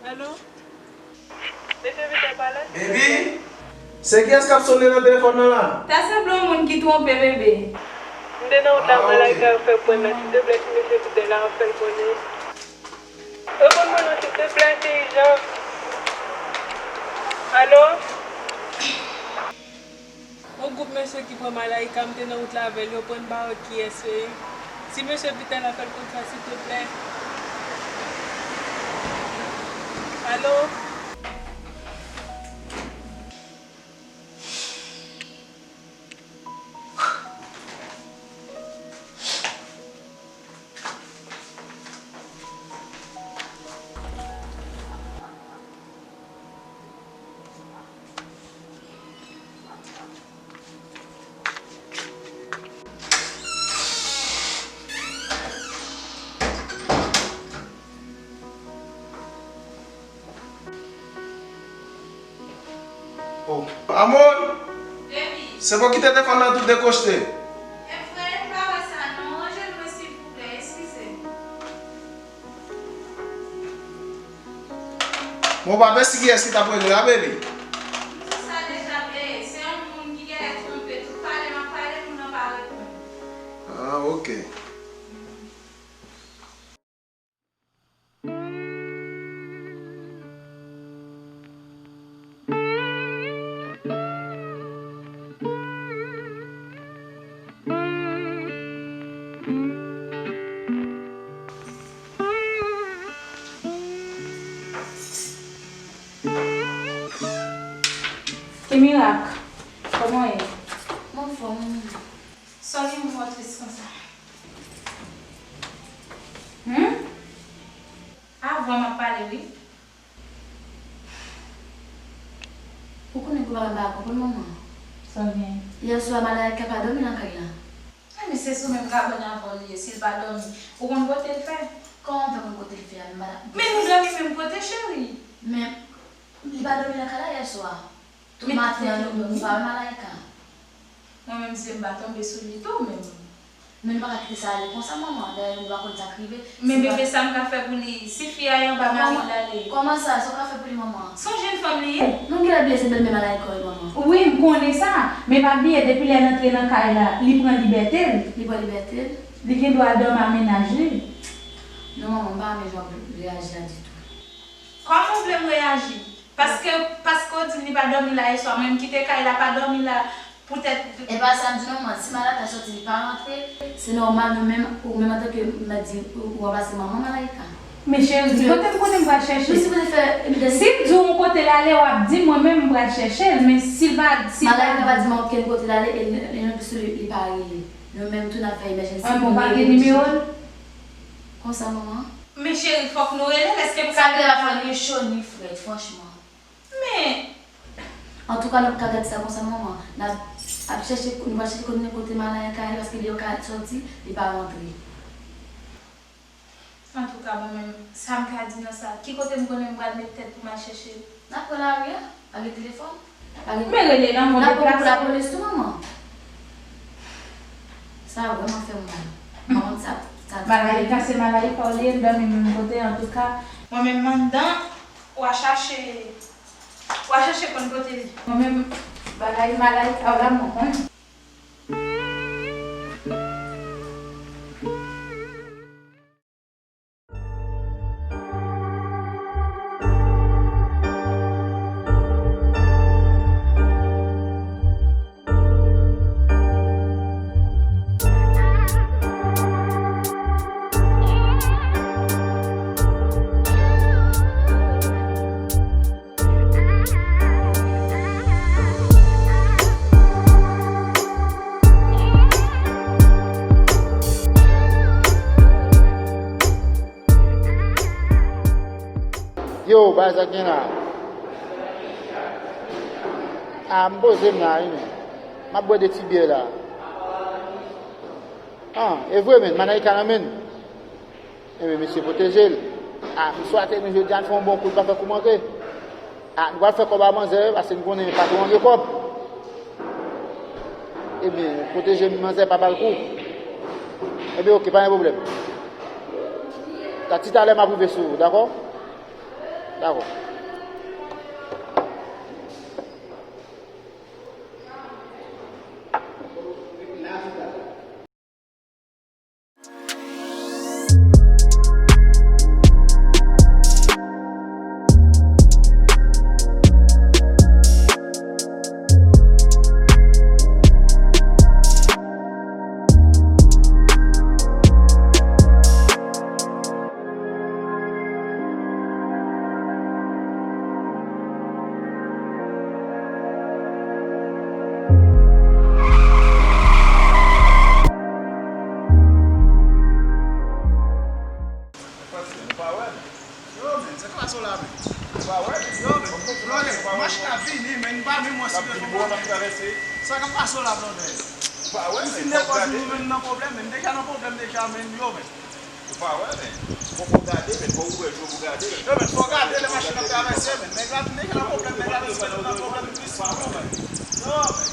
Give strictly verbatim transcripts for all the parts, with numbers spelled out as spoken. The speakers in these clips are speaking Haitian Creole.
Alo? Mesye Peter pale? Baby, se kiyès k ap sone nan telefòn nan la? Ta sanble yon moun ki twonpe, bebe. M te nan wout la, Malaïka fè pwen nan, silteplè, si mesye Peter la, fè l konnen. Reponn mwen non, silteplè, se ijan. Alo? Yon gwoup mesye ki pran Malaïka, m te nan wout la avè l, yo pran, m pa wè kiyès yo ye. Si mesye Peter la, fè l konn sa, silteplè. Alo? Oh. Amoun! Baby. Se pou kite telefòn nan tou dekochte. E vre, m pa wè sa non. Ranje l mwen, silvouplè. Eskize. Bon, pa vle si kiyès ki t ap rele a, baby. M di sa deja, babe. Se yon moun ki genlè twonpe. Tout pale m ap pale, moun nan pa reponn. Ah, ok. Ki mirak? Kòman w ye? M anfòm. Sa w gen pou w tris konsa? Hmm? Avan m ap pale, wi. Ou konnen pou bagay m pa konprann, manman. Sa w gen? Yè swa, Malaïka pa dòmi nan kay la. Ay, men se sou menm kabann avè w li ye, si l pa dòmi. Ou konn kote l fè? Kòman m fè konn kote l fè a, m pa... Men nou dòmi menm kote, cheri. Men li pa dòmi nan kay la yè swa. Tout maten an, nou, nou pa wè Malaïka. Mwen menm, zye m pa tonbe sou li tou, men. Men nou pa ka kite sa ale konsa, manman. Dayè, nou pa konn sa k rive. Men bebe, sa m ka fè pou li? Si fi a anba mari l ale. Kòman sa? Sa w ka fè pou li, manman? Se yon jèn fanm li ye. Nou genlè bliye se bèlmè Malaïka w ye, manman. Wi, m konnen sa. Men pa bliye, depi lè l antre nan kay la, li pran libète l. Li pran libète l? Li gen dwa dòmi ak mennaj li. Non, manman, m pa renmen jan w ap reyaji a ditou. Kòman w vle m reyaji? Paske, paske w di m li pa dòmi la yè swa, mwen m kite kay la, pa dòmi la, poutèt... E pa sa m di non, manman. Si Malaïka sòti, li pa rantre, se nòmal nou menm, ou menm antanke m di, ou ranplase manman Malaïka. Men cheri, kote m konnen m pral chèche? Nou sipoze fè... Si m di w yon kote l ale, w ap di m, mwen menm m pral chèche l, men si l pa, si l pa... Malaïka pa di m okenn kote l ale, e, e non plis li, li pa rele. Nou menm tou n ap fè emèjans. An bon, pa gen nimewo l? Konsa, manman? Men cheri, fòk nou rele l, èske m ka... Sa k la fè ni cho ni frèt, franchman. Men. Antouka, nou pa ka gade sa konsa, manman. N ap, ap chèche, nou va chèche konnen kote Malaïka ye, paske li yo ka sòti, li pa rantre. Antouka, mwen menm, sa m ka di nan sa? Ki kote m konnen m pral met tèt pou m al chèche l? N ap pran lari a, pa gen telefòn, pa gen... Men rele nan mond deplase. N ap pran pou lapolis tou, manman. Sa vrèman fè m mal. M pa konn sa, sa... Malaïka, se Malaïka w li ye, m dòmi menm kote, antouka. Mwen menm m anndan, w a chache, w a chache konn kote li. Mwen menm, bagay Malaïka w la, mwen konnen. Yo, bagay sa k gen la? A, m poze m la, wi, men. M ap bwè de ti byè la. An, e vre, men, Malaïka nan men n. Ebyen, mesye, pwoteje l. A, m swate nou jodi a, n fè yon bon kou, n pa fè kou manke. A, nou pral fè kòb a manzè, paske n konnen pa tou manke kòb. Ebyen, pwoteje manzè, pa ba l kou. Ebyen, oke, pa gen pwoblèm. Ta ti talè m ap rive sou ou, dakò? Dakò. Yo, men, sa k pase w la, men? Yo, men, blòdè, machin ap vini, men, m pa menm wè si l ap vini. Sa k ap pase w la, blòdè? M fin lè kòz nou, men, nan pwoblèm, men, deja nan pwoblèm deja, men, yo, men. Ou pa wè, men. Fòk ou gade, men, fòk ou wè, fòk ou gade. Yo, men, fò w gade lè machin ap travèse, men. Nèg la vin deja nan pwoblèm, nèg la vin nan pwoblèm plis, yo, men. Yo, men.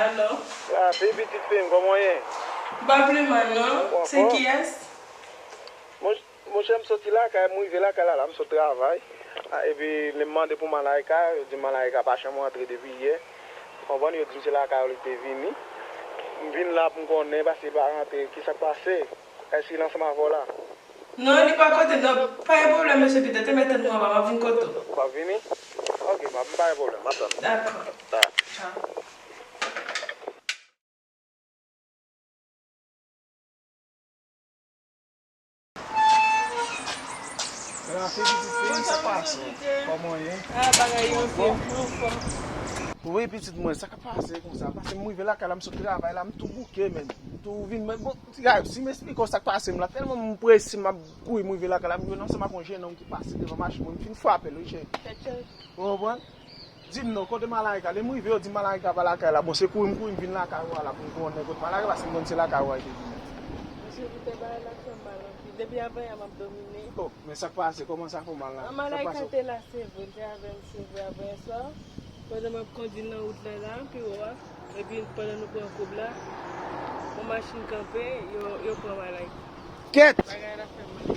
Alo? Ah, se pitit fi m, kòman w ye? M pa pi mal non. Se kiyès? Monchè, m soti lakay, m rive lakay la, la, m sot travay. Ah, epi, lè m mande pou Malaika, yo di Malaika pa janm rantre depi yè. Konprann, yo di m se lakay yo li te vini. M vin la pou m konnen, paske li pa rantre, kisa k pase? Èske li ansanm avè w la? Non, li pa kote, non, pa gen pwoblèm, mesye Peter, te mèt tann mwen anba, m ap vin kote w. Ou p ap vini? Ok, m ap, m pa gen pwoblèm, m ap tann. Dakò. Tchao. Rafe, pitit fi m, sa k pase? Kòman w ye? Ah, bagay yo anfòm, anfòm. Wi, pitit mwen, sa k ap pase konsa? Paske m rive lakay la, m sot travay la, m tou bouke, men. M tou vin, men bon, ti gars, si m esplike w sa k pase m la, tèlman m prese, m ap kouri, m rive lakay la, m jwenn ansanm ak yon jennonm ki pase devan machin mwen, m fin frape l, wi, cheri. Ou konprann? Di m non, kote Malaika? Lè m rive, yo di m Malaika pa lakay la. Bon, se kouri m kouri m vin lakay ou a la pou m konnen kote Malaika, paske m konn se lakay ou a li te vini. Mesye Peter, bagay la fè m mal anpil. Depi avanyè m ap domine. Oh, men sa k pase? Kòman sa fè w mal la? Malaika te la, se vre, l te avè m, se vre, avanyè swa. Pandan m ap kondui nan wout la, la, pi wo a. Epi, pandan nou pran koub la, yon machin kanpe, yo, yo pran Malaika. Kèt! Bagay la fè m mal.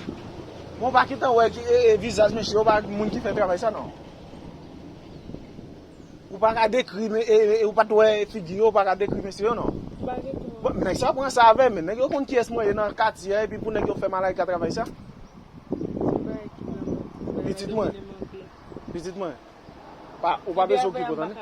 Bon, w pa gentan wè ki, e, e, vizaj mesye yo, pa moun ki fè travay sa, non. Ou pa ka dekri, men, e, e, ou pa t wè figi yo, ou pa ka dekri mesye yo, non. Bon, nèg sa pran sa avè m, men nèg yo konn kiyès mwen ye nan katye a, epi pou nèg yo fè Malaika travay sa. Pitit mwen. Pitit mwen. Pa, ou pa bezwen okipe w, tande.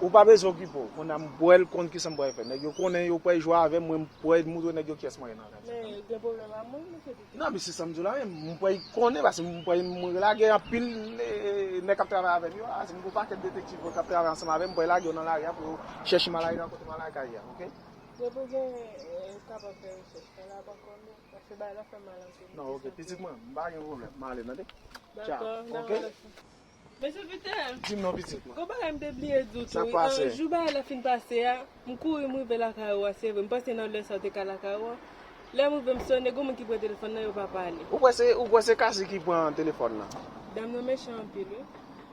Ou pa bezwen okipe w. Kounye a m pral konn kisa m pral fè. Nèg yo konnen yo pral jwe avè m, mwen m pral moutre nèg yo kiyès mwen ye nan katye a. Men, gen pwoblèm ak mwen, mesye Peter? Non, men se sa m di w la menm. M pral konnen, paske m pral, mwen lage anpil, e, nèg k ap travay avè m yo. A, se m gon pakèt detektiv k ap travay ansanm avè m, m pral lage yo nan lari a pou yo chèche Malaika kote Malaika ye a, ok? Depi w gen, e, ou kapab fè rechèch. Men la pa konnen, paske bagay la fè m mal anpil. Non, ok, pitit mwen, m pa gen pwoblèm. M ale, tande. Dakò, n a wè lòt fwa. Mesye Peter, di m non, pitit mwen. Gon bagay m te bliye di w tou, wi. Sa k pase? Jou bagay la fin pase a, m kouri m rive lakay ou a, se vre. M panse nan lè sa w te ka lakay ou a. Lè m rive m sonnen, gon moun ki pran telefòn nan, yo pa pale. Ou kwè se, ou kwè se Kasi ki pran telefòn nan? Dam nan mechan anpil, wi.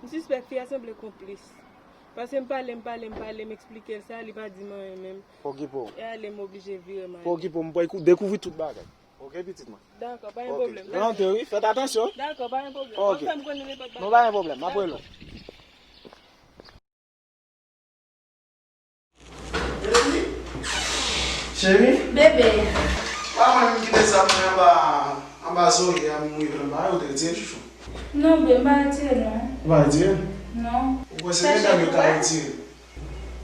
M sispèk fi a sanble konplis. Paske m pale, m pale, m pale, m eksplike l sa, li pa di m anyen menm. Fò okipe w. E ale, m oblije vire m ale. Fò okipe w, m pral kou-, dekouvri tout bagay. Ok, pitit mwen? Dakò, pa gen pwoblèm. Rantre, wi, fèt atansyon. Dakò, pa gen pwoblèm. Ok. W ap fè m konnen nenpòt bagay. Non, pa gen pwoblèm, m ap rele w. Cheri? Bebe. Pa mwen menm ki te zam mwen anba, anba zorye a, m rive anba, ou te retire chouchou? Non, bebe, m pa retire, non. Ou pa retire? Non. Ou kwè se medam yo ta retire?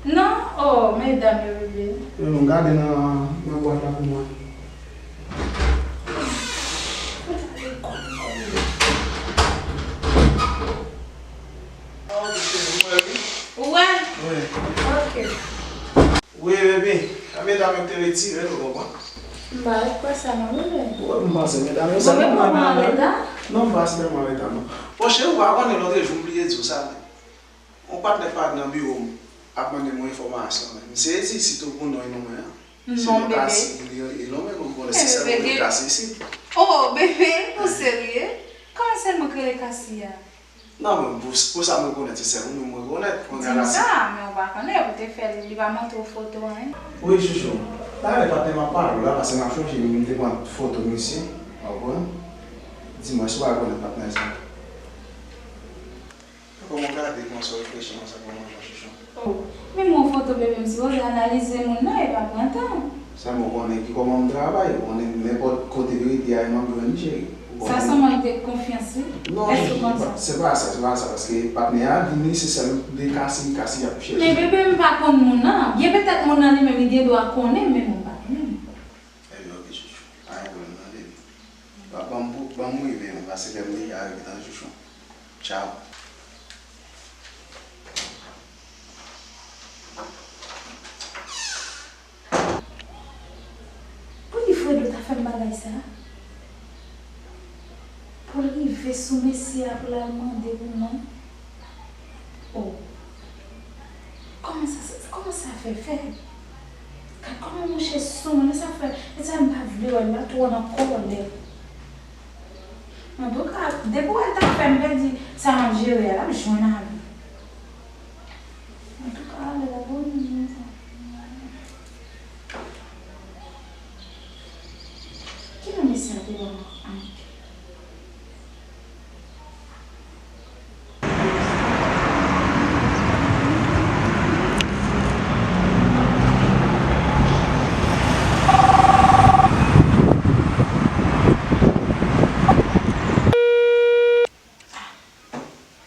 Non, oh, medam yo, bebe. Yo, m gade nan, nan bwat la pou mwen. Ou wè? Wi. Ok. Wi, bebe. A medam yo te retire l, ou konprann? M Parèt kwè sa non, bebe. Wi, m panse medam yo sèlman nan reta. Non, m pa sèlman reta non. Bon, cheri, ou pa konnen lòt jou m bliye di w sa, men yon patnè pa nan biwo m ap mande m yon enfòmasyon, men m sezi, sitou pou non e non mwen an. Non, bebe. Kasi, li, li non, men nou konnen se sèlman li kasi isit. Oh, bebe, ou serye? Kòman sèlman k rele Kasi a? Non, men pou, pou sa m rekonèt, se sèl ou menm m rekonèt. Di m sa, men ou pa konnen, ou te fè li, li pa montre w foto, anyen. Wi, chouchou. Talè patnè m ap pale w la, paske m ap chonje m te pran foto misye, w konprann? Di m, èske w pa rekonèt patnè sa? Kòman w gade konsa, w reflechi konsa, kòman w chouchou? Oh, men m wè foto bebe, m sipoze analize moun nan, e pa pran tan. Sèlman w konnen ki kòman m travay, ou konnen nenpòt kote verite a, e m ap jwenn li, cheri. Sa se yon mank de konfyans, wi. Non, se pa sa, se pa sa, paske patnè a vini, se sèl de Kasi, Kasi ap chèche. Men bebe, m pa konn moun nan. Byen petèt moun nan li menm, li gen dwa konnen m, men mwen m pa konnen l. Ebyen, oke, chouchou. Pa gen pwoblèm non, bebe. Ban m, ban m rive, mwen, paske lè m deja rive, tan, chouchou. Tchaw. Poukisa Fredo ta fè m bagay sa? Pou l rive sou mesye a pou l al mande pou non. Oh. Kòman sa, sa, kòman sa fè fèt? Gad kòman monchè sou mwen, sa fè, e sa m pa vle wè, m pa twò nan kòlè. Antouka, depi w wè l ta fè m pèdi sa m ap jere a, l ap jwenn avè m. Antouka, ale la, bon, sa. Ki nan mesye a te ban m anke?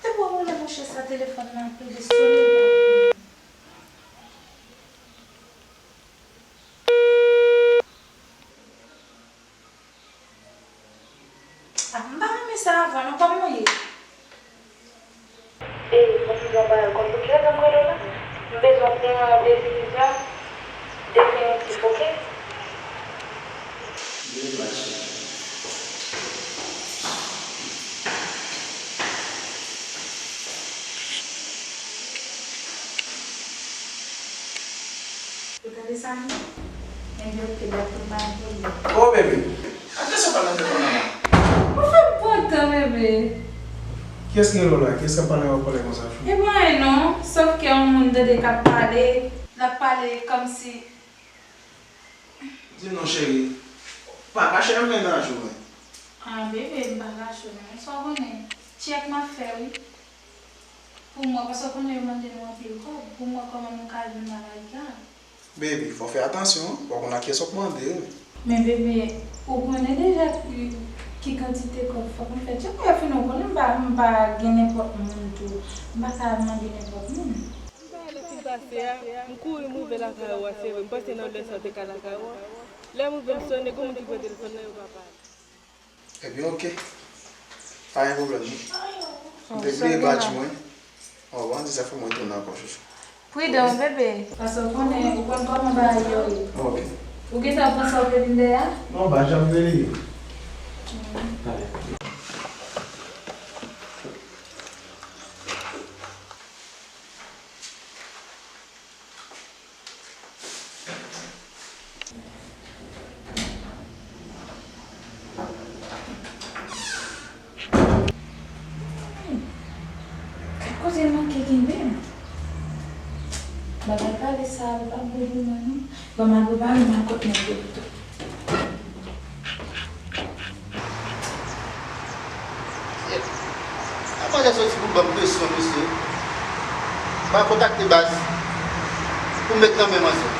Depi w wè monchè sa telefòn nan ap pede sone. Ah, m pa renmen sa avè w non, kòman w ye? Ey, fò m di w yon bagay, konn pou kilè m rele w la? M bezwen pran yon desizyon definitif, oke? Byen pase. Ou tande sa menm? Ebyen, oke, dakò, pa gen pwoblèm. Oh, bebe. Atensyon, pa nan telefòn nan la. Ou fè m pran tan, bebe. Kiyès ki rele w la? Kiyès k ap pale avè w konsa, chou? E pa anyen non, sòf ke yon moun tande k ap pale, l ap pale kòmsi. Di m non, cheri. Pa kache nan mennaj ou, wi. Ah, bebe, m pa kache w non. Sa w konnen, tchèk m ap fè, wi. Pou m wè, paske w konnen yo mande nou anpil kòb, pou m wè kòman nou ka jwenn bagay la. Baby, fò w fè atansyon, wi, fò w konn a kiyès w ap mande, wi. Men bebe, ou konnen deja ki, ki kantite kòb fòk m fè. Chak lè fini, ou konnen m pa, m pa gen nenpòt moun tou. M pa ka mande nenpòt moun. M pa ale fin pase a, m kouri m rive lakay ou a, se vre, m panse nan lè sa w te ka lakay ou a. Lè m rive, m sone, gen moun ki pran telefòn nan, yo pa pale. Ebyen, oke. Pa gen pwoblèm, non. M te bliye badj mwen. Bon, bon, di sa fò mwen tounen ankò, chouchou. Pridan, bebe. Paske w konnen, ou konn kòman bagay yo ye. Oke. Ou gentan pran sa w te vin dèyè a? Non, badj la m te bliye. Kote l manke kenbe m? Bagay pale sa a, li p ap bon pou mwen, non. Ban m al prepare m al kot nèg yo pito. Manzè soti pou ban m presyon, mesye. M al kontakte baz pou m met nan men manzè.